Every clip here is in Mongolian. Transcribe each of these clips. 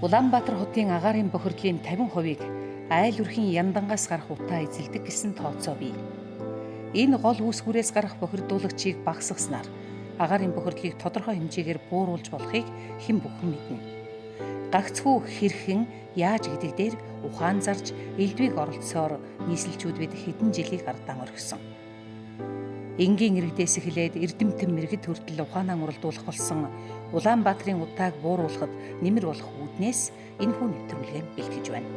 Улаанбаатар хотын агаарын бохирдлын 50%-ыг айл өрхийн яндангаас гарах утаа эзэлдэг гэсэн тооцоо бий. Энэ гол үүсгүүрээс гарах бохирдуулагчийг багасгаснаар агаарын бохирдлыг тодорхой хэмжээгээр бууруулж болохыг хэн бүхэн мэднэ. Гагцхүү хэрхэн яаж гэдэг дээр ухаан зарж элдвийг оролцсоор нийслэлчүүд бид хэдэн жилийг ардаан орхисон. Энгийн иргэдээс эхлээд эрдэмтэн мэргэд хүртэл ухаанаа уралдуулах болсон Улаанбаатарын утааг бууруулахад нэмэр болох үүднээс энэхүү нэвтрүүлгээ бэлтгэж байна.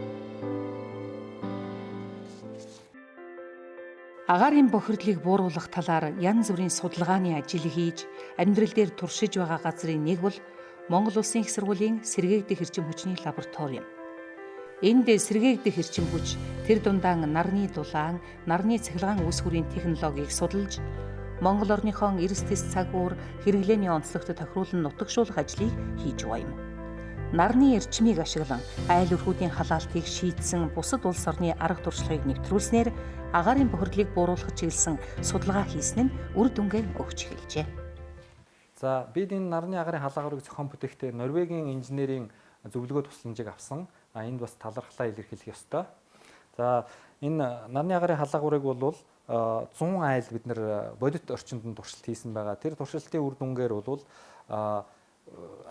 Агаарын бохирдлыг бууруулах талаар янз бүрийн судалгааны ажил хийж амьдрал дээр туршиж байгаа газрын нэг бол Монгол Улсын их сургуулийн сэргээгдэх эрчим хүчний лаборатори юм. Энд сэргээгдэх эрчим хүч, тэр дундаа нарны дулаан, нарны цахилгаан үүсвэрийн технологиг судалж, Монгол орныхон эрс тэс цагуур хэрэглээний онцлогт тохируулан нутагшуулах ажлыг хийж байгаа юм. Нарны эрчмийг ашиглан айл өрхүүдийн халаалтыг шийдсэн бусад улс орны арга туршлагыг нэвтрүүлснээр агаарын бохирдлыг бууруулахад чиглэсэн судалгаа хийсэн нь үр дүнгээ өгч эхэлжээ. За, бид энэ нарны агаарын халаагуурыг зохион бүтээхдээ Норвегийн инженерийн зөвлөгөө тусламжийг авсан. Энд бас талархлаа илэрхийлэх ёстой. За, энэ нарны агаарын халаагуурыг бол 100 айл бид нэр бодит орчинд нь туршилт хийсэн байгаа. Тэр туршилтын үр дүнгээр бол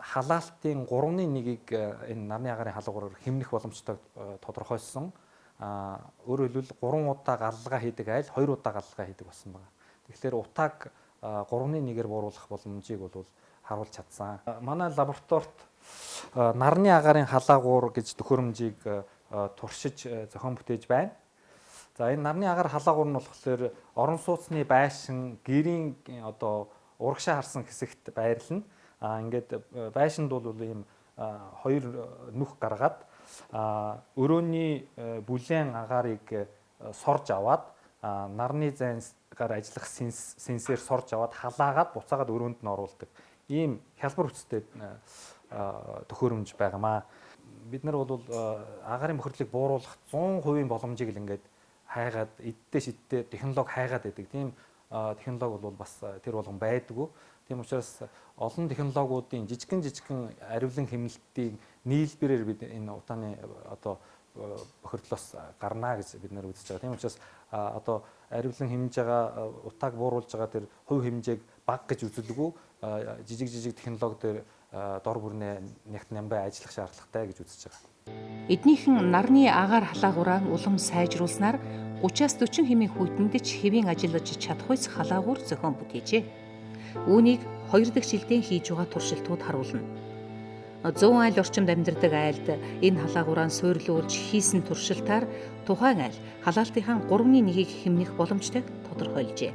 халаалтын 3.1-ийг энэ нарны агаарын халаагуураар хэмнэх боломжтой тодорхойлсон. Өөрөөр хэлбэл 3 удаа галлага хийдэг айл 2 удаа галлага хийдэг болсон байгаа. Тэгэхээр утааг 3.1-ээр бууруулах боломжийг бол харуулж чадсан. Манай лабораторид нарны агаарын халаагуур гэж төхөөрөмжийг туршиж зохион бүтээж байна. За, энэ нарны агаар халаагуур нь болохоор орон сууцны байшин, гэрийн одоо урагшаа харсан хэсэгт байрлана. Ингээд байшинд бол ийм хоёр нүх гаргаад өрөөний бүлээн агаарыг сорж аваад нарны зайгаар ажиллах сенсээр сорж аваад халаагаад буцаагаад өрөөнд нь оруулдаг. Ийм хялбар хүчтэй төхөөрөмж байгаамаа. Бид нар бол агаарын бохирдлыг бууруулах 100% боломжийг л ингээд хайгаад эддээ шиддээ технологи хайгаад байдаг. Тийм технологи бол бас тэр болгон байдаггүй. Тийм учраас олон технологиудын жижигхэн аривлан хэмнэлтийн нийлбэрээр бид энэ утааны одоо бохирдлоос гарнаа гэж бид нар үзэж байгаа. Тийм учраас одоо аривлан хэмнэж байгаа утааг бууруулж байгаа тэр хувь хэмжээг бага гэж үзэлгүй жижиг технологи дээр дор бүрнээ нягт нямбай ажиллах шаардлагатай гэж үзэж байгаа. Эднийхэн нарны агаар халаагуураа улам сайжруулснаар 30-аас 40 хэмийн хүйтэнд ч хэвийн ажиллаж чадахуйц халаагуур зохион бүтээжээ. Үүнийг 2 дахь жилдээ хийж байгаа туршилтууд харуулна. 100 айл орчимд амьдардаг айлд энэ халаагуураа суйрлуулж хийсэн туршилтаар тухайн айл халаалтынхаа 3.1-ийг хэмнэх боломжтой тодорхойлжээ.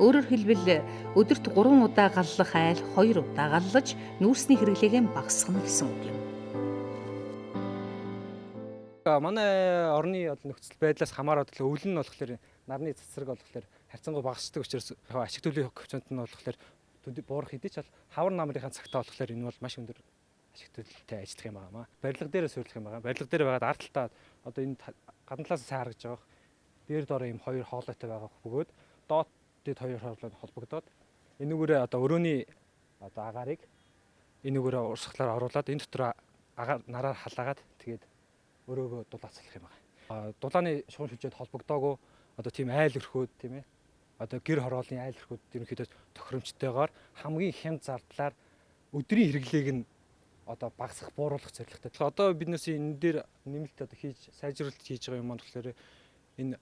Өөрөөр хэлбэл өдөрт 3 удаа галлах айл 2 удаа галлаж нүүрсний хэрэглээгээ багасгана гэсэн үг юм. Манай орны нөхцөл байдлаас хамаарат л өвлөн нь болохоор нарны цэцэрэг болохоор харьцангуй багасдаг учраас ашиг төлөвийн коэффициент нь болохоор буурах хэдий ч хавар намрынхаа цагтаа болохоор энэ бол маш өндөр ашиг төлөвтэй ажиллах юм байна. Барилга дээрээ суйрлах юм байна. Барилга дээр байгаад ард талдаа одоо энэ гадна талаас сайн харагдаж байгаа. Дээр доор ийм хоёр хоолойтой байгаа бөгөөд доод дэд хоёр хоолой холбогдоод энүүгээрээ одоо өрөөний одоо агаарыг энүүгээрээ урсгалаар оруулаад энэ дотор агаар нараар халаагаад тэгээд өрөөгөө дулаацлах юм байна. Дулааны шугам шилжээд холбогдоогүй одоо тийм айл өрхөөд тийм одоо гэр хорооллын айл өрхүүд ерөнхийдөө тохиромжтойгоор хамгийн хямд зардлаар өдрийн хэрэглээг нь одоо багасгах, бууруулах зорилготой. Тэгэхээр одоо биднээс энэ дээр нэмэлт одоо хийж сайжруулалт хийж байгаа юм маань болохоор энэ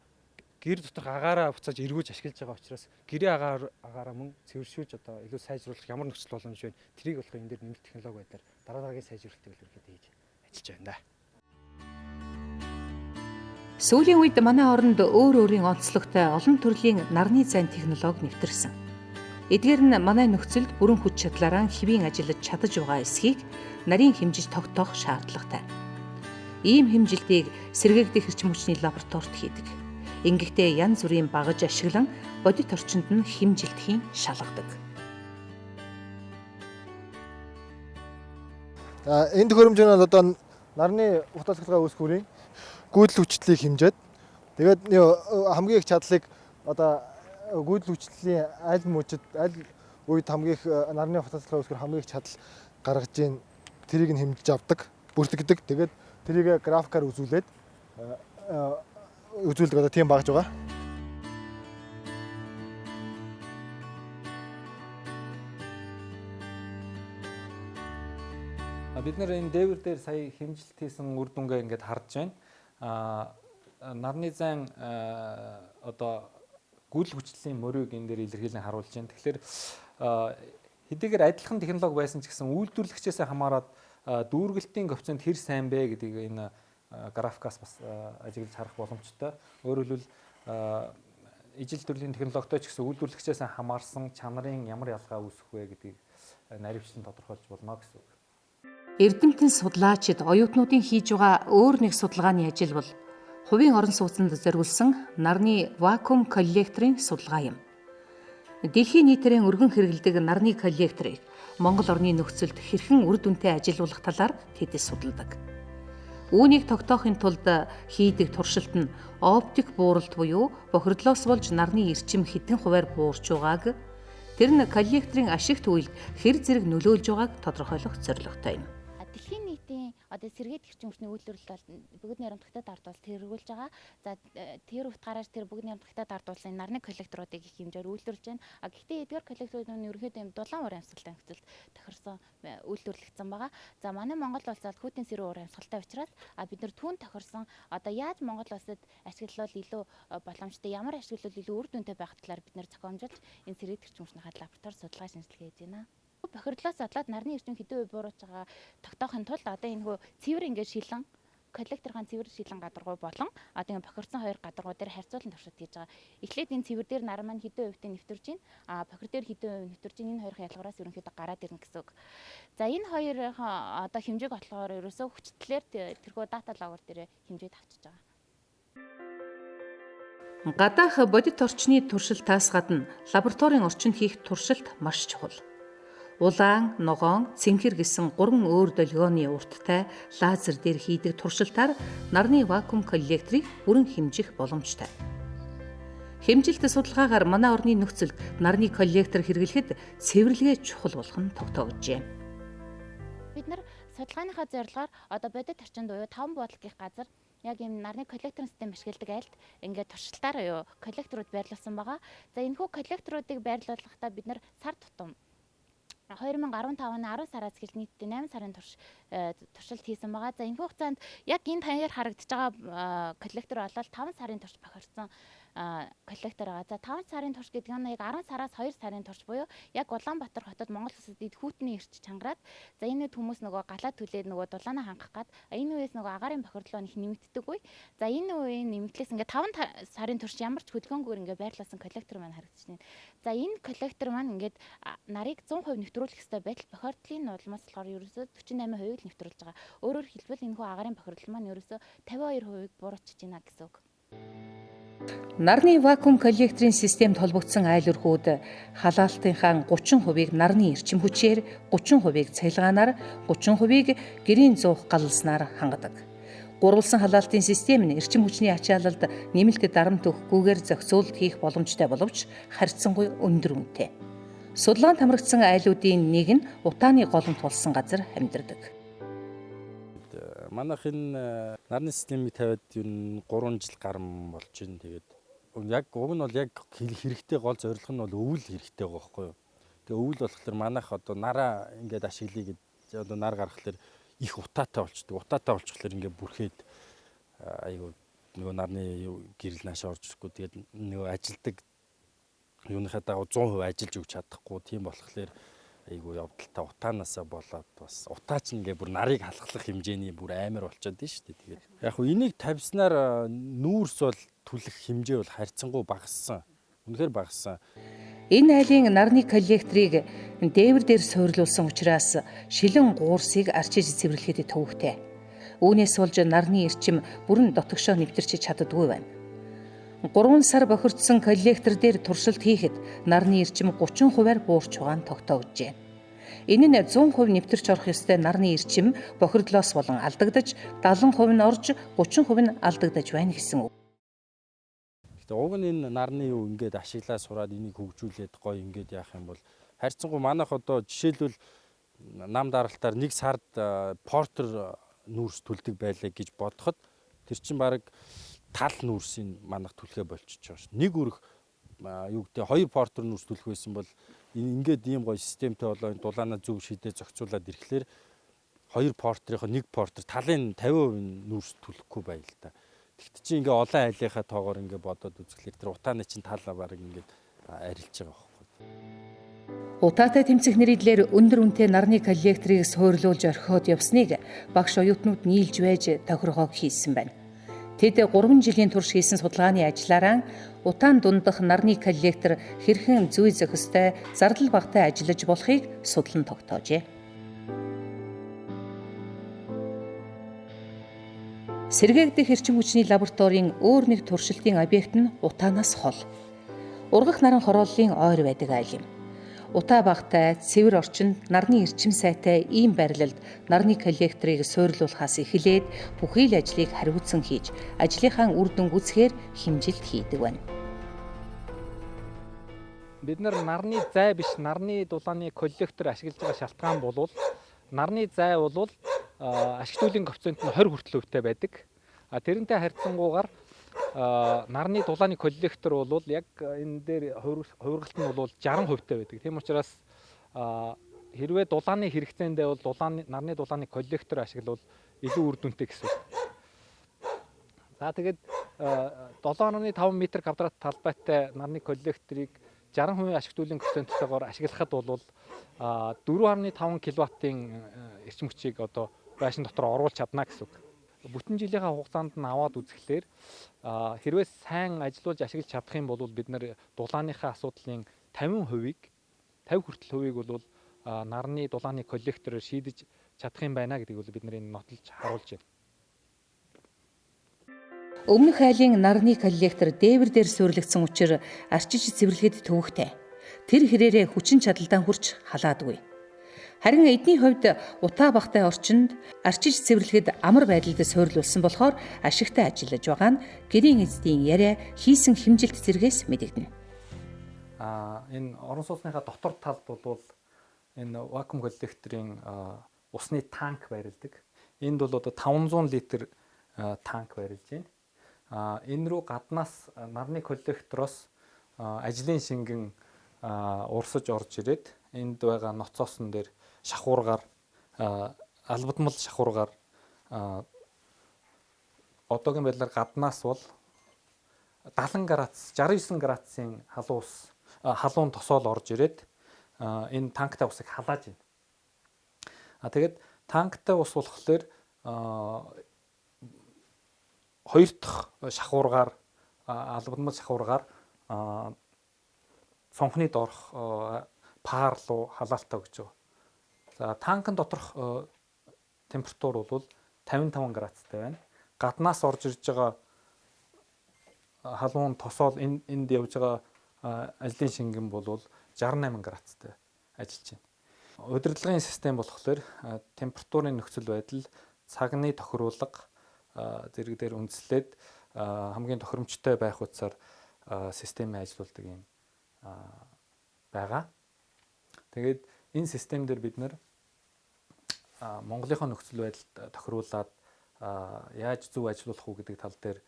гэр доторх агаараа буцааж эргүүлж ашиглаж байгаа учраас гэрээ агаараа мөн цэвэршүүлж одоо илүү сайжруулах ямар нөхцөл боломж вэ? Тэрийг болохоор энэ дээр нэмэлт технологи байдлаар дараа дараагийн сайжруулалтыг ерөнхийдөө хийж ажиллаж байна да. Сүүлийн үед манай оронд өөр өөрийн онцлогтой олон төрлийн нарны зайн технологи нэвтэрсэн. Эдгээр нь манай нөхцөлд бүрэн хүч чадлаараа хэвийн ажиллаж чадаж байгаа эсхийг нарийн хэмжиж тогтоох шаардлагатай. Ийм хэмжилтийг сэргээгдэх эрчим хүчний лабораторид хийдэг. Ингэхдээ янз бүрийн багаж ашиглан бодит орчинд нь хэмжилтхийн шалгадаг. Энэ төхөөрөмж нь бол одоо нарны утаа цахилгаан үүсгүүрийн гүйдэл хүчлэлийг хэмжээд тэгээд хамгийн их чадлыг одоо гүйдэл хүчлэлийн аль мөчөд аль үед хамгийн их нарны утаа цахилгаан үүсгүүр хамгийн их чадал гаргаж ийн тэрийг нь хэмжиж авдаг. бүртгэдэг. Тэгээд тэрийг графикаар үзүүлээд үзүүлдэг одоо тийм багж байгаа. Бид нар энэ дээвэр дээр сая хэмжилт хийсэн үр дүнгээ ингээд харж байна. Нарны зайн одоо гүйл хүчлийн мөрийг энэ дээр илэрхийлэн харуулж байна. Тэгэхээр хэдийгээр адилхан технологи байсан ч гэсэн үйлдвэрлэгчээс хамаарат дүүргэлтийн коэффициент хэр сайн бэ гэдгийг энэ графикаас бас ажиглаж харах боломжтой. Өөрөөр хэлбэл ижил төрлийн технологитой ч гэсэн үйлдвэрлэгчээс хамаарсан чанарын ямар ялгаа үүсэх вэ гэдгийг наривчлан тодорхойлж болно гэсэн үг. Эрдэмтэн судлаачид оюутнуудын хийж байгаа өөр нэг судалгааны ажил бол хувийн орон сууцнд зориулсан нарны вакуум коллекторын судалгаа юм. Дэлхийн нийтээр өргөн хэрэглэдэг нарны коллекторыг Монгол орны нөхцөлд хэрхэн үр дүнтэй ажилуулах талаар тэд судалдаг. Үүнийг тогтоохын тулд хийдэг туршилт нь оптик бууралт буюу бохирдлоос болж нарны эрчим хэдэн хувиар буурч байгааг, тэр нь коллекторын ашигт үйлд хэр зэрэг нөлөөлж байгааг тодорхойлох зорилготой юм. Дэлхийн нийтийн одоо сэргээд эрчим хүчний үйлдвэрлэл бол бүгд найрамдах Хятад ард улс тэргүүлж байгаа. За тэр утгаараа тэр бүгд найрамдах Хятад ард улсын нарны коллекторуудыг их хэмжээр үйлдвэрлэж байна. А гэхдээ эдгээр коллекторууд нь ерөнхийдөө юм дулаан уур амьсгалтай нөхцөлд тохирсон үйлдвэрлэгдсэн байгаа. За манай Монгол улс бол хүйтэн сэрүүн уур амьсгалтай учраас бид нар түүн тохирсон одоо яаж Монгол улсад ашиглавал илүү боломжтой, ямар ашиглавал илүү үр дүнтэй байх талаар бид нар зохиомжилж энэ сэргээд эрчим хүчний лаборатори судалгаа шинжилгээ хийж байна. Бохирдлоос задлаад нарны эрчим хэдэн үе буурч байгаа тогтоохын тулд одоо энэ хөө цэвэр ингээд шилэн коллекторын цэвэр шилэн гадаргуу болон одоо ингээд бохирдсон хоёр гадаргуу дээр харьцуулан туршилт хийж байгаа. Эхлээд энэ цэвэр дээр нар маань хэдэн хувьтай нэвтэрж байна. А бохир дээр хэдэн хувь нэвтэрж байна. Энэ хоёрын ялгараас ерөнхийдөө гараад ирнэ гэсэн үг. За энэ хоёр одоо хэмжээг болохоор ерөөсөө хүчтлэр тэрхүү дата логер дээр хэмжээд авчиж байгаа. Гадаах бодит орчны туршилтаас гадна лабораторийн орчинд хийх туршилт маш чухал. Улаан, ногоон, цэнхэр гэсэн гурван өөр долгионы урттай лазер дээр хийдэг туршилтаар нарны вакуум коллекторыг бүрэн хэмжих боломжтой. Хэмжилт судалгаагаар манай орны нөхцөлд нарны коллектор хэрэглэхэд цэвэрлэгээ чухал болох нь тогтоогджээ. Бид нар судалгааныхаа зорилгоор одоо бодит орчинд буюу 5 буудал гих газар яг ийм нарны коллекторын систем ашигладаг айлт ингээд туршилтаар юу коллекторууд байрлуулсан байгаа. За энэхүү коллекторуудыг байрлуулахдаа бид нар сар тутам 2015 оны 10 сараас эхэлж нийтдээ 8 сарын туршилт хийсэн байгаа. За энэ хугацаанд яг энэ таяар харагдаж байгаа коллектор болол 5 сарын турш бохирдсон коллектор байгаа. За 5 сарын турш гэдэг нь яг 10 сараас 2 сарын турш буюу яг Улаанбаатар хотод Монгол улсад эд хүүтний эрч чангараад за энэ үед хүмүүс нөгөө галаа түлээд нөгөө дулаанаа хангах гад энэ үеэс нөгөө агаарын бохирдлоо их нэмэгддэг үе. За энэ үеийн нэмэгдлээс ингээд 5 сарын турш ямар ч хөдөлгөөнгүйгээр ингээд байрлуулсан коллектор маань харагдаж байна. За энэ коллектор маань ингээд нарыг 100% нэвтрүүлэх ёстой байтал бохирдлын улмаас болохоор ерөөсөө 48% л нэвтрүүлж байгаа. Өөрөөр хэлбэл энэ хүү агаарын бохирдол маань ерөөсөө 52%-ыг буруутчиж байна гэсэн үг. Нарны вакуум коллекторын системд холбогдсон айл өрхүүд халаалтынхаа 30%-ийг нарны эрчим хүчээр, 30%-ийг цахилгаанаар, 30%-ийг гэрийн зуух галласнаар хангадаг. Гурвалсан халаалтын систем нь эрчим хүчний ачаалалд нэмэлт дарамт өгөхгүйгээр зохицуулалт хийх боломжтой боловч харьцангуй өндөр үнэтэй. Судалгаанд хамрагдсан айлуудын нэг нь Утааны голомт болсон газар амьдардаг. Манайх энэ нарны системийг тавиад юу 3 жил гарan болж байна. Тэгээд яг уг нь бол яг хэрэгтэй гол зорилго нь бол өвөл хэрэгтэй байгаа байхгүй юу. Тэгээ өвөл болохоор манайх одоо нараа ингээд ашиглая гэж одоо нар гаргахлаар их утаатай болчдөг. Утаатай болчихлоор ингээд бүрхээд айгуу нөгөө нарны гэрэл наашаа орж ирэхгүй. Тэгээд нөгөө ажилдаг юуныхаа дагуу 100% ажиллаж өгч чадахгүй. Тийм болохоор айгуу явдалтай утаанаасаа болоод бас утаа ч ингээ бүр нарыг халахлах хэмжээний бүр амар болчиход нь шүү дээ. Тэгээд яг хөө энийг тавьснаар нүүрс бол түлэх хэмжээ бол харьцангуй багассан. Үнэхээр багассан. Энэ айлын нарны коллекторыг дээвэр дээр суйрлуулсан учраас шилэн гуурсыг арчиж цэвэрлэхэд төвөгтэй. Үүнээс болж нарны эрчим бүрэн дотогшоо нэвтэрч чаддаггүй байна. 3 сар бохирдсон коллектор дээр туршилт хийхэд нарны эрчим 30%-аар буурч байгаа нь тогтоогджээ. Энэ нь 100% нэвтэрч орох ёстой нарны эрчим бохирдлоос болон алдагдаж 70% нь орж 30% нь алдагдаж байна гэсэн үг. Гэтэ уг нь энэ нарны юу ингээд ашиглаа сураад энийг хөгжүүлээд гоё ингээд яах юм бол харьцангуй манайх одоо жишээлбэл нам даралтаар нэг сард портер нүүрс түлдэг байлаа гэж бодоход тэр чинь бараг тал нүүрсийг манайх түлхээ болчихж байгаа ш. Нэг өрх юу гэдэг 2 портер нүүрс түлх байсан бол ингээд ийм гоё системтэй болоо энэ дулаанаа зөв шидээ зохицуулаад ирэхлээр 2 портерынхоо 1 портер талын 50% нүүрс түлхэхгүй байл та. Тэгт чи ингээ олон айлынхаа тоогоор ингээ бодоод үзэхлээр тэр утааны чинь тал бараг ингээд арилж байгаа байхгүй. Утаатай тэмцэх нэрийдлэр өндөр үнэтэй нарны коллекторыг суурлуулж орхиод явсныг багш оюутнууд нийлж байж тохиргоог хийсэн байна. Тэд 3 жилийн турш хийсэн судалгааны ажлаараа утаан дундах нарны коллектор хэрхэн зүй зохистой, зардал багатай ажиллаж болохыг судлан тогтоожээ. Сэргээгдэх эрчим хүчний лабораторийн өөр нэг туршилтын объект нь утаанаас хол. Ургах наран хорооллын ойр байдаг айл юм. Утаа багатай, цэвэр орчинд нарны эрчим сайтай ийм байрлалд нарны коллекторыг суурлуулахаас эхлээд бүхий л ажлыг хариуцсан хийж, ажлынхаа үр дүнг үзэхээр хэмжилт хийдэг байна. Бид нар нарны зай биш, нарны дулааны коллектор ашиглаж байгаа шалтгаан бол нарны зай бол ашиг төлөвийн коэффициент нь 20 хүртэл өвтэй байдаг. А тэрнтэй харьцангуйгаар нарны дулааны коллектор бол яг энэ дээр хувиргалт нь бол 60% байдаг. Тийм учраас хэрвээ дулааны хэрэгцээндээ бол дулааны нарны дулааны коллектор ашиглавал илүү үр дүнтэй гэсэн үг. За тэгээд 7.5 м квадрат талбайтай нарны коллекторыг 60% ашиг төлөвийн коэффициенттойгоор ашиглахад бол 4.5 кВт-ын эрчим хүчийг одоо байшин дотор оруулж чадна гэсэн үг. Бүтэн жилийнхаа хугацаанд нь аваад үзэхлээр хэрвээ сайн ажиллуулж ашиглаж чадах юм бол бид нэр дулааныхаа асуудлын 50%-ийг 50 хүртэл хувийг бол нарны дулааны коллектороор шийдэж чадах юм байна гэдгийг бол бид нар энэ нотолж харуулж байна. Өмнөх айлын нарны коллектор дээвэр дээр суйрлагдсан учир арчиж цэвэрлэхэд төвөгтэй. Тэр хэрээрээ хүчин чадалдаа хүрч халаадгүй. Харин эдний хувьд утаа багатай орчинд арчиж цэвэрлэхэд амар байдалд суйрлуулсан болохоор ашигтай ажиллаж байгаа нь гэрийн эздийн яриа хийсэн хэмжилт зэргээс мэдэгдэнэ. Энэ орон сууцныхаа дотор талд бол энэ вакуум коллекторын усны танк байрладаг. Энд бол одоо 500 литр танк байрлаж байна. Энэ рүү гаднаас нарны коллектороос ажлын шингэн урсаж орж ирээд энд байгаа ноцоосон дээр шахуургаар албадмал шахуургаар одоогийн байдлаар гаднаас бол 70 градус 69 градусын халуун ус халуун тосоол орж ирээд энэ танктай усыг халааж байна. А тэгээд танктай ус болохоор хоёр дахь шахуургаар албадмал шахуургаар цонхны доорх паар руу халаалтаа өгч байгаа. За танкын доторх температур бол 55 градустай байна. Гаднаас орж ирж байгаа халуун тосоол энд явж байгаа ажлын шингэн бол 68 градустай ажиллаж байна. Удирдлагын систем болохоор температурын нөхцөл байдал, цагны тохируулга зэрэг дээр үндэслээд хамгийн тохиромжтой байх утсаар системээ ажилуулдаг юм байгаа. Тэгээд энэ систем дээр бид нэр Монголынхоо нөхцөл байдалд тохируулаад яаж зөв ажиллуулах уу гэдэг тал дээр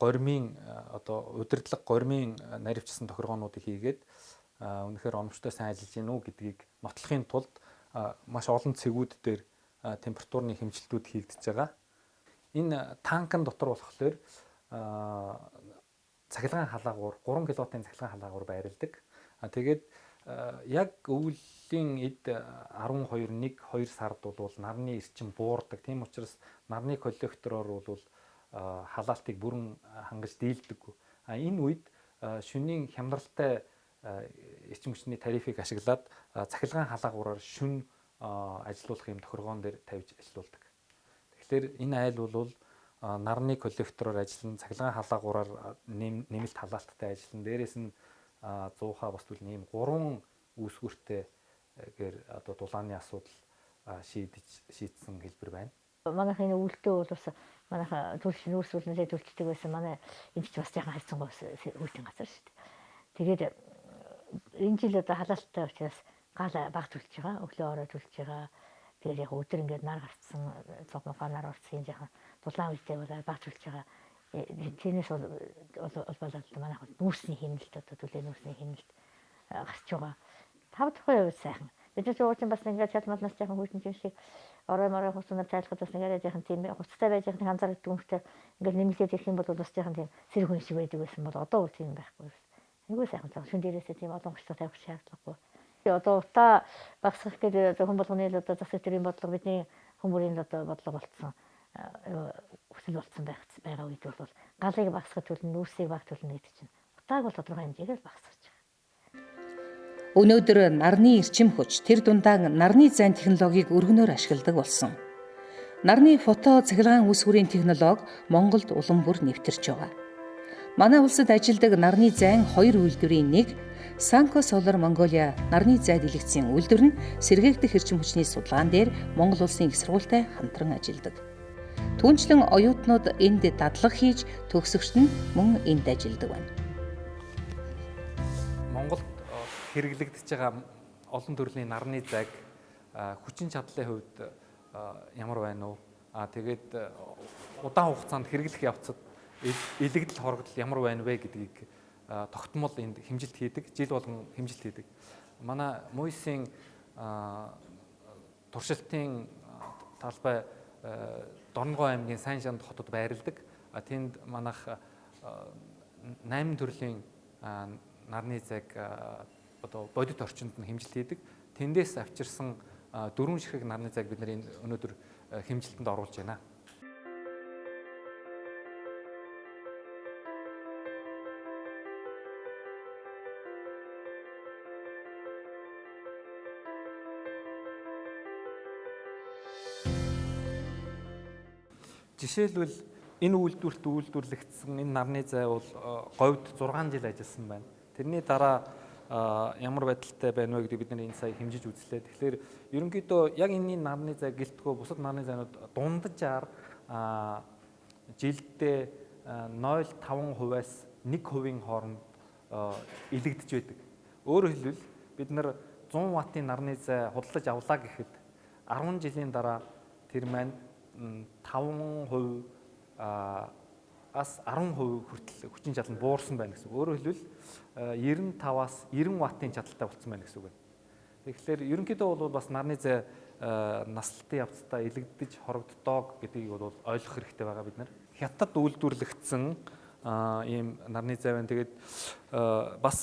горимын одоо удирдлага горимын наривчсан тохиргоонуудыг хийгээд үнэхээр оновчтой сайн ажиллаж гин үү гэдгийг нотлохын тулд маш олон цэгүүд дээр температурны хэмжилтүүд хийгдэж байгаа. Энэ танкын дотор болохоор цахилгаан халаагуур 3 кВт-ын цахилгаан халаагуур байрладаг. Тэгээд яг өвлийн эд 12 1 2 сард бол нарны эрчим буурдаг. Тийм учраас нарны коллектороор бол халаалтыг бүрэн хангаж дийлдэггүй. А энэ үед шөнийн хямралтай эрчим хүчний тарифыг ашиглаад цахилгаан халаагуураар шүн ажилуулах юм тохиргоон дээр тавьж ажилуулдаг. Тэгэхээр энэ айл бол нарны коллектороор ажиллана, цахилгаан халаагуураар нэмэлт халаалттай ажиллана. Дээрээс нь 100% бас түл нэм 3 үүсгүүртэй гэр одоо дулааны асуудал шийдсэн хэлбэр байна. Манайх энэ өвөлтөө бол бас манайх төлш нүүрс үлнэлээ төлчдөг байсан. Манай энэ ч бас жаахан хайцсан гоо үйлтийн газар шүү дээ. Тэгээд энэ жил одоо халаалттай учраас гал баг төлж байгаа. Өглөө орой төлж байгаа. Тэгээд яг өдөр ингээд нар гарцсан, цогмогоо нар орсон юм жаахан дулаан үедээ бол багц үлж байгаа. Тэрнээс бол манайх нүүрсний хэмнэлт одоо төлөө нүүрсний хэмнэлт гарч байгаа. 5 дахь хувьд сайхан. Бид нар уучин бас ингээд чадмалнаас жаахан хүйтэн юм шиг орой морой хуцанаар тайлахад бас нэг арай жаахан тийм хуцтай байж яхад анзаардаг юмхтэй ингээд нэмэгдээд ирэх юм бол бас жаахан тийм сэрэг хүн шиг байдаг байсан бол одоо бол тийм байхгүй. Айгүй сайхан цаа шүн дээрээсээ тийм олон гоцлог тавих шаардлагагүй. Одоо утаа багасгах гэдэг хүн болгоны л одоо засаг төрийн бодлого бидний хүн бүрийн л одоо бодлого болцсон хүсэл болцсон байх байгаа үед бол галыг багасгах төлн нүүрсийг баг төлнө гэдэг чинь утааг бол тодорхой хэмжээгээр багасгах. Өнөөдөр нарны эрчим хүч тэр дундаа нарны зайн технологиг өргөнөөр ашигладаг болсон. Нарны фото цахилгаан үүсвэрийн технологи Монголд улам бүр нэвтэрч байгаа. Манай улсад ажилладаг нарны зайн хоёр үйлдвэрийн нэг Sanko Solar Mongolia нарны зай дэлгэцийн үйлдвэр нь сэргээгдэх эрчим хүчний судалгаан дээр Монгол улсын их сургуультай хамтран ажилладаг. Түүнчлэн оюутнууд энд дадлага хийж төгсөгчд нь мөн энд ажилладаг байна. Монголд хэрэглэгдэж байгаа олон төрлийн нарны зайг хүчин чадлын хувьд ямар байна уу? Тэгээд удаан хугацаанд хэрэглэх явцад илэгдэл хорогдол ямар байна вэ гэдгийг тогтмол энд хэмжилт хийдэг, жил болгон хэмжилт хийдэг. Манай МУИС-ийн туршилтын талбай Дорногов аймгийн Сайн Шанд хотод байрладаг. Тэнд манайх 8 төрлийн нарны зайг одоо бодит орчинд нь хэмжилт хийдэг. Тэндээс авчирсан 4 ширхэг нарны зайг бид нар энэ өнөөдөр хэмжилтэнд оруулж байна. Жишээлбэл энэ үйлдвэрт үйлдвэрлэгдсэн энэ нарны зай бол говьд 6 жил ажилласан байна. Тэрний дараа ямар байдалтай байна вэ гэдгийг бид нар энэ сая хэмжиж үзлээ. Тэгэхээр ерөнхийдөө яг энэний нарны зай гэлтгөө бусад нарны зайнууд дунджаар жилдээ 0.5%-аас 1%-ийн хооронд илэгдэж байдаг. Өөрөөр хэлбэл бид нар 100 ваттын нарны зай худалдаж авлаа гэхэд 10 жилийн дараа тэр маань 5% ас 10% хүртэл хүчин чадал нь буурсан байна гэсэн үг. Өөрөөр хэлбэл 95-аас 90 ваттын чадалтай болсон байна гэсэн үг байна. Тэгэхээр ерөнхийдөө бол бас нарны зай наслалтын явцдаа илэгдэж хорогддог гэдгийг бол ойлгох хэрэгтэй байгаа бид нар. Хятад үйлдвэрлэгдсэн ийм нарны зай байна. Тэгээд бас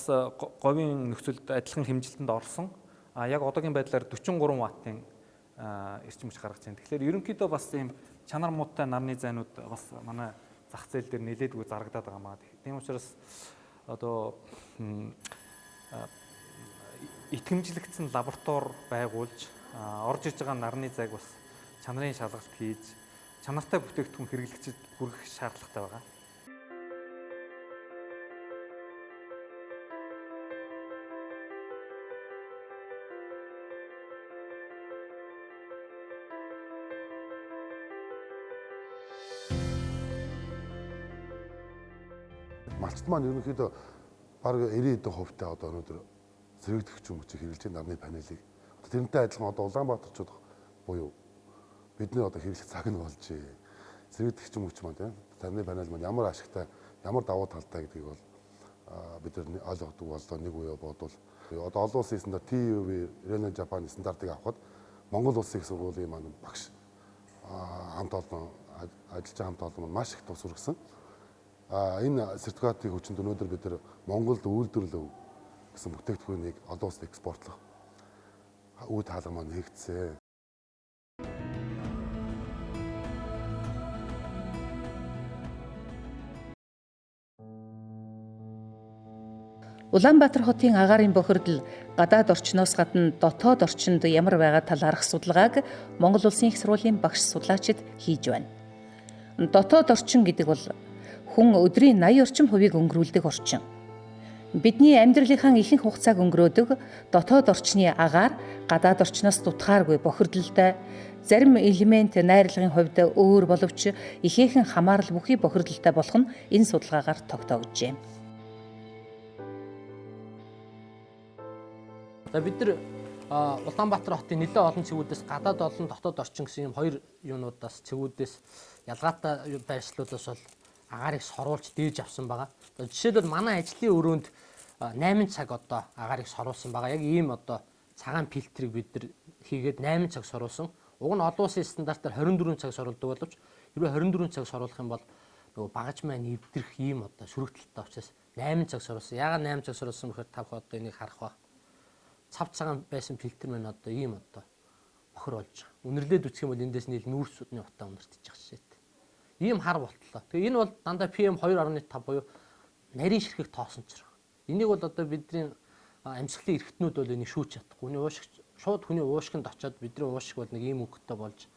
говийн нөхцөлд адилхан хэмжилтэнд орсон. Яг одоогийн байдлаар 43 ваттын эрчим хүч гаргаж байна. Тэгэхээр ерөнхийдөө бас ийм чанар муутай нарны зайнууд бас манай зах зээл дээр нэлээдгүй зарагдаад байгаа маа. Тийм учраас одоо итгэмжлэгдсэн лаборатори байгуулж орж иж байгаа нарны зайг бас чанарын шалгалт хийж чанартай бүтээгдэхүүн хэрэглэгчид хүргэх шаардлагатай байгаа. Малчд маань ерөнхийдөө бараг 90 хэдэн хувьтай одоо өнөөдөр сэргээгдэх хүчин хүчийг хэрэглэж нарны панелыг. Одоо тэрнтэй адилхан одоо Улаанбаатарчууд буюу бидний одоо хэрэглэх цаг нь болжээ. Сэргээгдэх хүчин хүч маань тийм нарны панел маань ямар ашигтай, ямар давуу талтай гэдгийг бол бид нар ойлгодог боллоо нэг үе бодвол. Одоо олон улсын стандарт TUV, Renault Japan стандартыг авахад Монгол улсын их сургуулийн маань багш хамт олон ажиллаж байгаа хамт олон маань маш их тус хүргэсэн. Энэ сертификатын хүчинд өнөөдөр бид нар Монголд үйлдвэрлэв гэсэн бүтээгдэхүүнийг олон улсад экспортлох үе таалга маань нэгдсэн. Улаанбаатар хотын агаарын бохирдол гадаад орчноос гадна дотоод орчинд ямар байгаа талаарх судалгааг Монгол Улсын их сургуулийн багш судлаачид хийж байна. Дотоод орчин гэдэг бол хүн өдрийн 80 орчим хувийг өнгөрүүлдэг орчин. Бидний амьдралынхаа ихэнх хугацааг өнгөрөөдөг дотоод орчны агаар гадаад орчноос дутгааргүй бохирдолтой, зарим элемент найрлагын хувьд өөр боловч ихээхэн хамаарал бүхий бохирдолтой болох нь энэ судалгаагаар тогтоогджээ. За бид нар Улаанбаатар хотын нэлээд олон цэгүүдээс гадаад олон дотоод орчин гэсэн юм хоёр юунуудаас цэгүүдээс ялгаатай байршлуудаас бол агаарыг соруулж дээж авсан байгаа. Жишээлбэл, манай ажлын өрөөнд 8 цаг одоо агаарыг соруулсан байгаа. Яг ийм одоо цагаан фильтрийг бид нар хийгээд 8 цаг соруулсан. Уг нь олон улсын стандартаар 24 цаг соруулдаг боловч хэрвээ 24 цаг соруулах юм бол нөгөө багаж маань эвдрэх ийм одоо сөрөг талтай учраас 8 цаг соруулсан. Яагаад 8 цаг соруулсан гэхээр та бүхэн одоо энийг харах ба. Цав цагаан байсан фильтр маань одоо ийм одоо бохор болж байгаа. Үнэрлээд үсэх юм бол эндээс нийл нүүрсүүдний утаа үнэртэж байгаа жишээтэй. Ийм хар болтлоо. Тэгээ энэ бол дандаа PM 2.5 буюу нарийн ширхэг тоосончрог. Энийг бол одоо бидний амьсгалын эрхтнүүд бол энийг шүүж чадахгүй. Хүний уушиг шууд хүний уушгинд очиод бидний уушиг бол нэг ийм өнгөтэй болж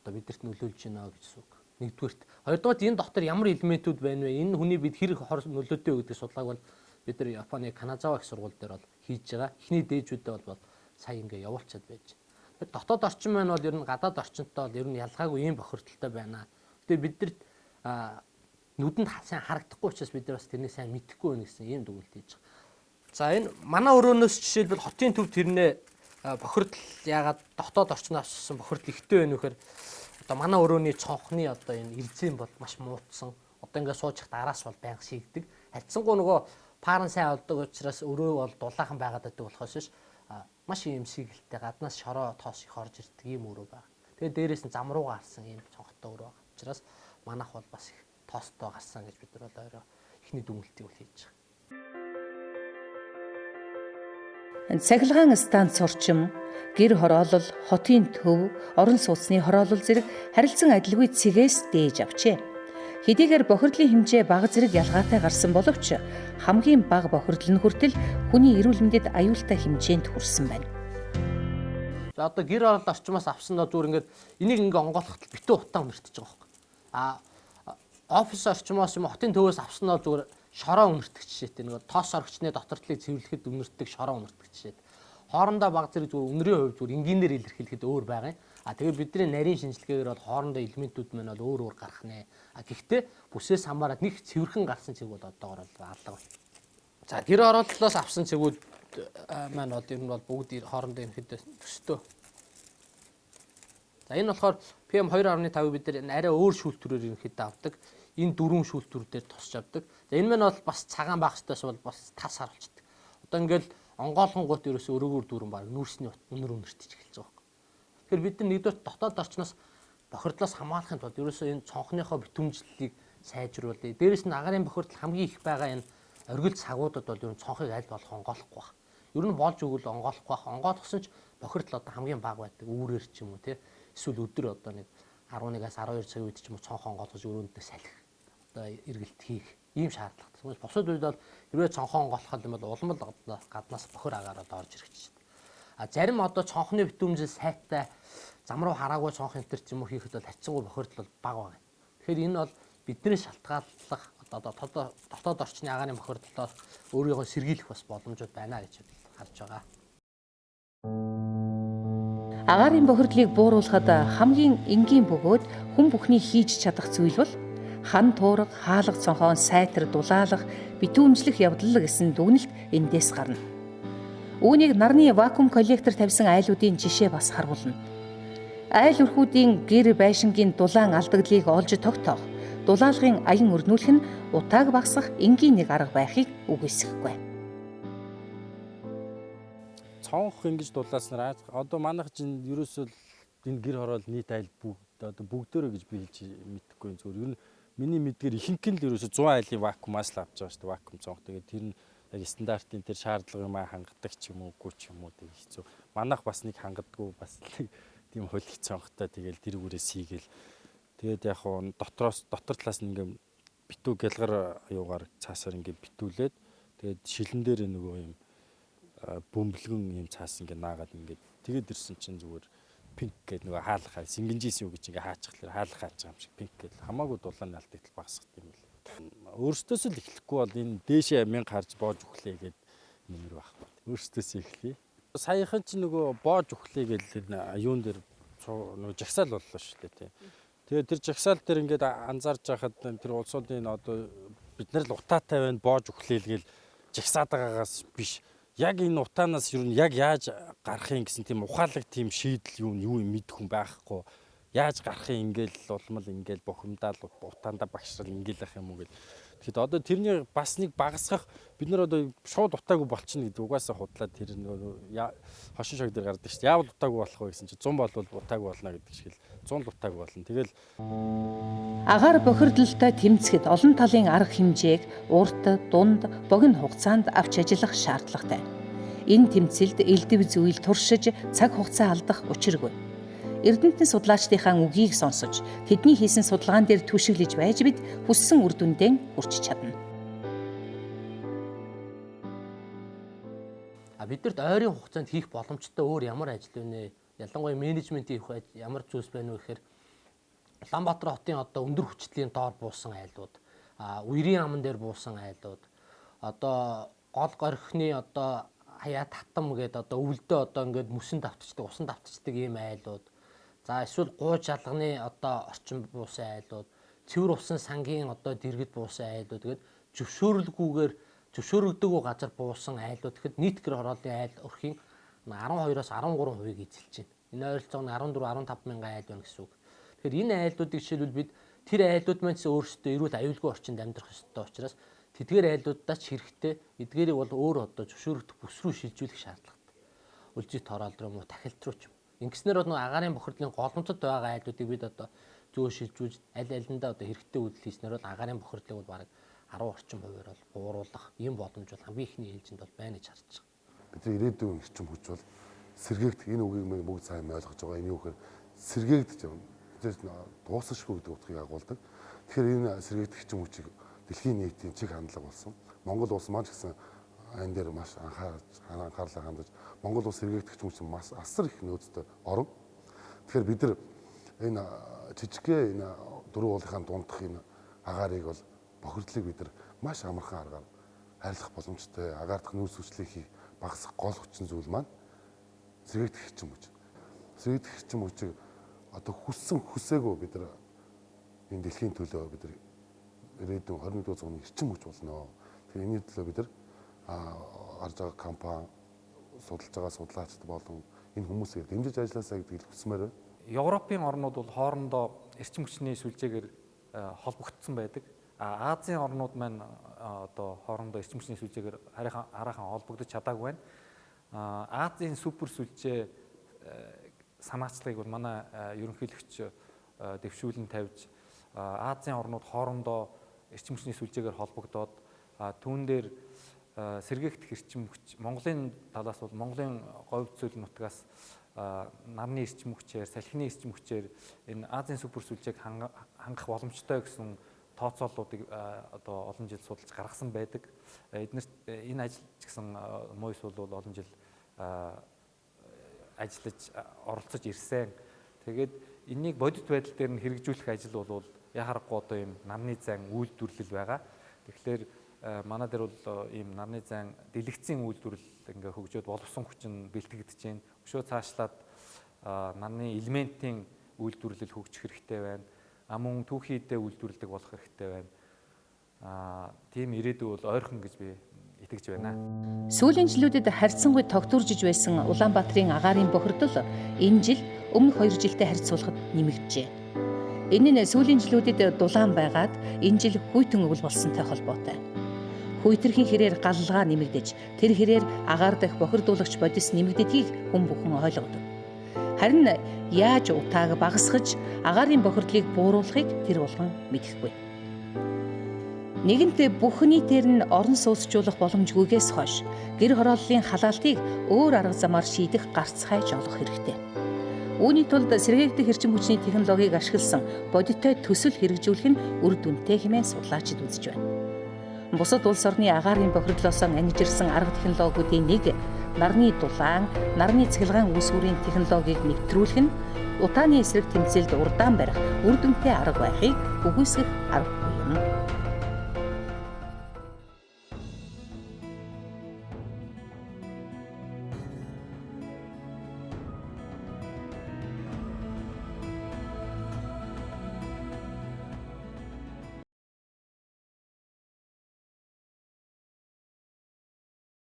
одоо бидэрт нөлөөлж байна гэсэн үг. Нэгдүгээрт. Хоёрдугаарт, энэ дотор ямар элементүүд байна вэ? Энэ хүний бид хэр хор нөлөөтэй вэ гэдэг судалгааг бол бид нар Японы Каназава их сургууль дээр бол хийж байгаа. Эхний дээжүүдээ бол сая ингээ явуулчаад байж. Дотоод орчин маань бол ер нь гадаад орчинтой бол ер нь ялгаагүй ийм бохирдолтой байна. Тэгээ бид нар нүдэнд сайн харагдахгүй учраас бид нар бас тэрнийг сайн мэдэхгүй байна гэсэн ийм дүгнэлт хийж байгаа. За, энэ манай өрөөнөөс жишээлбэл хотын төв тэрнээ бохирдол яагаад дотоод орчноос авсан бохирдол ихтэй байна вэ гэхээр одоо манай өрөөний цонхны одоо энэ ирзэн бол маш муутсан. Одоо ингээд сууж хат араас бол байнга шийгдэг. Харьцангуй нөгөө паарн сайн олдог учраас өрөө бол дулаахан байгаад байдаг болохоос биш, маш ийм сигэлтэй, гаднаас шороо тоос их орж ирдэг ийм өрөө байна. Тэгээ дээрээс нь зам руугаа харсан ийм цонхтой өрөө байгаа. Учраас манайх бол бас их тоостой гарсан гэж бид нар бол ойроо эхний дүгнэлтийг бол хийж байгаа. Цахилгаан станц орчим, гэр хороолол, хотын төв, орон сууцны хороолол зэрэг харилцан адилгүй цэгээс дээж авчээ. Хэдийгээр бохирдлын хэмжээ бага зэрэг ялгаатай гарсан боловч хамгийн бага бохирдол нь хүртэл хүний эрүүл мэндэд аюултай хэмжээнд хүрсэн байна. За, одоо гэр ороол орчмоос авсан доо зүгээр ингээд энийг ингээ онгойлгоход битүү утаа үнэртэж байгаа байхгүй. А офис орчмоос юм хотын төвөөс авсан доо зүгээр шороо үнэртэх жишээтэй, нэг тоос орогчны дотор талыг цэвэрлэхэд үнэртдэг шороо үнэртэх жишээтэй. Хоорондоо баг зэрэг зүгээр үнэрийн хувьд зүгээр энгийнээр илэрхийлэхэд өөр байгаа юм. А тэгээ бидний нарийн шинжилгээгээр бол хоорондоо элементүүд маань бол өөр өөр гарах нэ. А гэхдээ бүсээс хамаарат нэг цэвэрхэн гарсан цэг бол одоогор бол алга байна. За, гэр орооллоос авсан цэгүүд маань бол ер нь бол бүгд хоорондоо ерөнхийдөө төстөө. За, энэ болохоор PM 2.5 бид нар арай өөр шүүлтүүрээр ерөнхийдөө авдаг. Энэ дөрвөн шүүлтүүр дээр тусч авдаг. За, энэ маань бол бас цагаан байх ёстойс бол бас тас харуулцдаг. Одоо ингээл онгоолгонгууд ерөөсөө өрөөгөр дүүрэн баг нүүрсний үнэр үнэртэж эхэлж байгаа байхгүй. Тэгэхээр бид нар нэгдүгээр дотоод орчноос бохирдлоос хамгаалахын тулд ерөөсөө энэ цонхныхоо битүүмжлэлийг сайжруулъя. Дээрээс нь агарын бохирдол хамгийн их байгаа энэ оргил цагуудад бол ер нь цонхыг аль болох онгойлохгүй байх. Ер нь болж өгвөл онгойлохгүй байх. Онгойлгосон ч бохирдол одоо хамгийн бага байдаг. Үүрээр ч юм уу тий. Эсвэл өдөр одоо нэг 11-аас 12 цагийн үед ч юм уу цонх онгойлгож өрөөнд салхи одоо эргэлт хийх ийм шаардлагатай. Тэгвэл бусад үед бол хэрвээ цонхоо онгойлгох юм бол улам л гаднаас бохир агаар одоо орж ирэх чинь. А зарим одоо цонхны битүүмжил сайтай, зам руу хараагүй цонх энэ төр ч юм уу хийхэд бол хацсангүй бохирдол бол бага байна. Тэгэхээр энэ бол бидний шалтгааллах одоо дотоод орчны агаарын бохирдлоос өөрийгөө сэргийлэх бас боломжууд байна гэж харж байгаа. Агаарын бохирдлыг бууруулахад хамгийн энгийн бөгөөд хүн бүхний хийж чадах зүйл бол хан туурга, хаалга цонхоон сайтар дулаалах, битүүмжлэх явдал гэсэн дүгнэлт эндээс гарна. Үүнийг нарны вакуум коллектор тавьсан айлуудын жишээ бас харуулна. Айл өрхүүдийн гэр байшингийн дулаан алдагдлыг олж тогтоох, дулаалгын аян өрнүүлэх нь утааг багасгах энгийн нэг арга байхыг үгүйсгэхгүй. Цонх ингэж дулааснараа одоо манайх чинь ерөөсөө энэ гэр хороол нийт айл бүгд одоо бүгдөө гэж би хэлж мэдэхгүй, зүгээр ер нь миний мэдгээр ихэнх нь л ерөөсөө 100 айлын вакуумаас л авч байгаа шүү дээ, вакуум цонх. Тэгээд тэр нь яг стандартын тэр шаардлага юм аа хангадаг ч юм уу, үгүй ч юм уу, тэг хэцүү. Манайх бас нэг хангадаггүй, бас нэг тийм хулиг цонхтой, тэгэл тэр бүрээс хийгээл. Тэгээд яг хуу дотроос дотор талаас нь ингээ битүү гялгар юугаар цаасаар ингээ битүүлээд, тэгээд шилэн дээр нөгөө юм бөмбөлгөн юм цаас ингээ наагаад ингээ тэгээд ирсэн чинь зүгээр pink гэдэг нөгөө хаалга сингэнжис юу гэж ингээ хаачихлаар хаалга хааж байгаа юм шиг pink гэдэг, хамаагүй дулааны алдагдал багасгах юм бэл. Өөрсдөөс л эхлэхгүй бол энэ дээшээ 1000 харж боож өглөө гэд нэмэр байхгүй. Өөрсдөөс эхлэе. Саяхан чи нөгөө боож өглөө гэл юун дээр нөгөө жагсаал боллоо шүү дээ, тий. Тэгээд тэр жагсаал дээр ингээд анзаарж байхад тэр улсуудын одоо бид нар л утаатай байна, боож өглөө гэл жагсаад байгаагаас биш. Яг энэ утаанаас ер нь яг яаж гарах юм гэсэн тийм ухаалаг тийм шийдэл юу юм мэдэх хүн байхгүй. Яаж гарах юм ингээл улмал ингээл бухимдаал утаандаа багшрал ингээл ах юм уу гэл. Тэгэхэд одоо тэрний бас нэг багасгах бид нар одоо шууд утаагүй болчихно гэдэг угаасаа худлаа тэр нөгөө хошин шог дээр гардаг шүү дээ. Яавал утаагүй болох вэ гэсэн чи 100 болвол утаагүй болно гэдэг шиг л 100 л утаагүй болно. Тэгэл агаар бохирдолтой тэмцэхэд олон талын арга хэмжээг урт, дунд, богино хугацаанд авч ажиллах шаардлагатай. Энэ тэмцэлд элдв зүйл туршиж цаг хугацаа алдах учиргүй. Эрдэмтэн судлаачдынхаа үгийг сонсож, тэдний хийсэн судалгаан дээр түшиглэж байж бид хүссэн үр дүндээ хүрч чадна. Бидэрт ойрын хугацаанд хийх боломжтой өөр ямар ажил вэ? Ялангуяа менежмент хийх ямар зүйлс байна вэ гэхээр Улаанбаатар хотын одоо өндөр хүчлийн доор буусан айлууд, үерийн аман дээр буусан айлууд, одоо гол горхины одоо хаяа татам гэдэг одоо өвөлдөө одоо ингээд мөсөн давтчихдаг, усан давтчихдаг ийм айлууд. За эсвэл гууж алганы одоо орчин буусан айлууд, цэвэр усан сангийн одоо дэргэд буусан айлууд гээд зөвшөөрлгүйгээр зөвшөөрөгдөөгүй газар буусан айлууд гэхэд нийт гэр хорооллын айл өрхийн 12-оос 13%-ийг эзэлж байна. Энэ ойролцоогоо 14 15 мянган айл байна гэсэн үг. Тэгэхээр энэ айлуудыг жишээлбэл бид тэр айлууд маань ч өөрсдөө эрүүл аюулгүй орчинд амьдрах ёстой учраас тэдгээр айлуудаа ч хэрэгтэй эдгээрийг бол өөр одоо зөвшөөрөгдөх бүс рүү шилжүүлэх шаардлагатай. Үлзий тороол руу муу тахилт руу ч юм. Ингэснээр бол нөгөө агаарын бохирдлын голомтод байгаа айлуудыг бид одоо зөө шилжүүлж аль алиндаа одоо хэрэгтэй үйлдэл хийснээр бол агаарын бохирдлыг бол бараг 10 орчим хувиар бол бууруулах ийм боломж бол хамгийн ихний ээлжинд бол байна гэж харж байгаа. Бидний ирээдүйн эрчим хүч бол сэргээгдэх, энэ үгийг мань бүгд сайн ойлгож байгаа. Энэ юу гэхээр сэргээгдэж явна. Дуусашгүй гэдэг утгыг агуулдаг. Тэгэхээр энэ сэргээгдэх эрчим хүчийг дэлхийн нийтийн чиг хандлага болсон. Монгол улс маань ч гэсэн энэ дээр маш анхаарлаа хандаж Монгол улс сэргээгдэх хүч маш асар их нөөцтэй орон. Тэгэхээр бид нар энэ жижигхэн энэ дөрвөн уулынхаа дундах энэ агаарыг бол бохирдлыг бид нар маш амархан аргаар арилгах боломжтой. Агаар дахь нөөц хүчлийг хийх багасгах гол хүчин зүйл маань сэргээгдэх эрчим хүч. Сэргээгдэх эрчим хүчийг одоо хүссэн хүсээгүй бид нар энэ дэлхийн төлөө бид нар ирээдүйн 21-р зууны эрчим хүч болно. Тэгэхээр энэний төлөө бид нар гарч байгаа компани, судалж байгаа судлаачид болон энэ хүмүүсийг дэмжиж ажилласаа гэдгийг хүсмээр байна. Европын орнууд бол хоорондоо эрчим хүчний сүлжээгээр холбогдсон байдаг. Азийн орнууд маань одоо хоорондоо эрчим хүчний сүлжээгээр хараахан холбогдож чадаагүй байна. Азийн супер сүлжээ санаачлагыг бол манай ерөнхийлөгч дэвшүүлэн тавьж Азийн орнууд хоорондоо эрчим хүчний сүлжээгээр холбогдоод түүн дээр сэргээгдэх эрчим хүч Монголын талаас бол Монголын говь зүүл нутгаас нарны эрчим хүчээр, салхины эрчим хүчээр энэ Азийн супер сүлжээг хангах боломжтой гэсэн тооцооллуудыг одоо олон жил судалж гаргасан байдаг. Эднэрт энэ ажил ч гэсэн муйс бол олон жил ажиллаж оролцож ирсэн. Тэгээд энийг бодит байдал дээр нь хэрэгжүүлэх ажил бол яхаарахгүй одоо ийм нарны зайн үйлдвэрлэл байгаа. Тэгэхээр манай дээр бол ийм нарны зайн дэлгэцийн үйлдвэрлэл ингээ хөгжөөд боловсон хүчин бэлтгэгдэж байна. Өшөө цаашлаад нарны элементийн үйлдвэрлэл хөгжих хэрэгтэй байна. Мөн түүхий эдээ үйлдвэрлэдэг болох хэрэгтэй байна. Тийм ирээдүй бол ойрхон гэж би итгэж байна. Сүүлийн жилүүдэд харьцангуй тогтворжиж байсан Улаанбаатарын агаарын бохирдол энэ жил өмнөх 2 жилтэй харьцуулахад нэмэгджээ. Энэ нь сүүлийн жилүүдэд дулаан байгаад энэ жил хүйтэн өвөл болсонтой холбоотой. Хүйтэрхийн хэрээр галлгаа нэмэгдэж, тэр хэрээр агаар дахь бохирдуулагч бодис нэмэгддгийг хүн бүхэн ойлгодог. Харин яаж утааг багасгаж агаарын бохирдлыг бууруулахыг тэр болгон мэдэхгүй. Нэгэнт бүх нийтээр нь орон сууцжуулах боломжгүйгээс хойш гэр хорооллын халаалтыг өөр арга замаар шийдэх гарц хайж олох хэрэгтэй. Үүний тулд сэргээгдэх эрчим хүчний технологиг ашигласан бодиттой төсөл хэрэгжүүлэх нь үр дүнтэй хэмээн судлаачид үзэж байна. Бусад улс орны агаарын бохирдлоос ангижирсан арга технологиудын нэг нарны дулаан, нарны цахилгаан үүсвэрийн технологиг нэвтрүүлэх нь утааны эсрэг тэмцэлд урдаан барих үр дүнтэй арга байхыг үгүйсгэх аргагүй юм.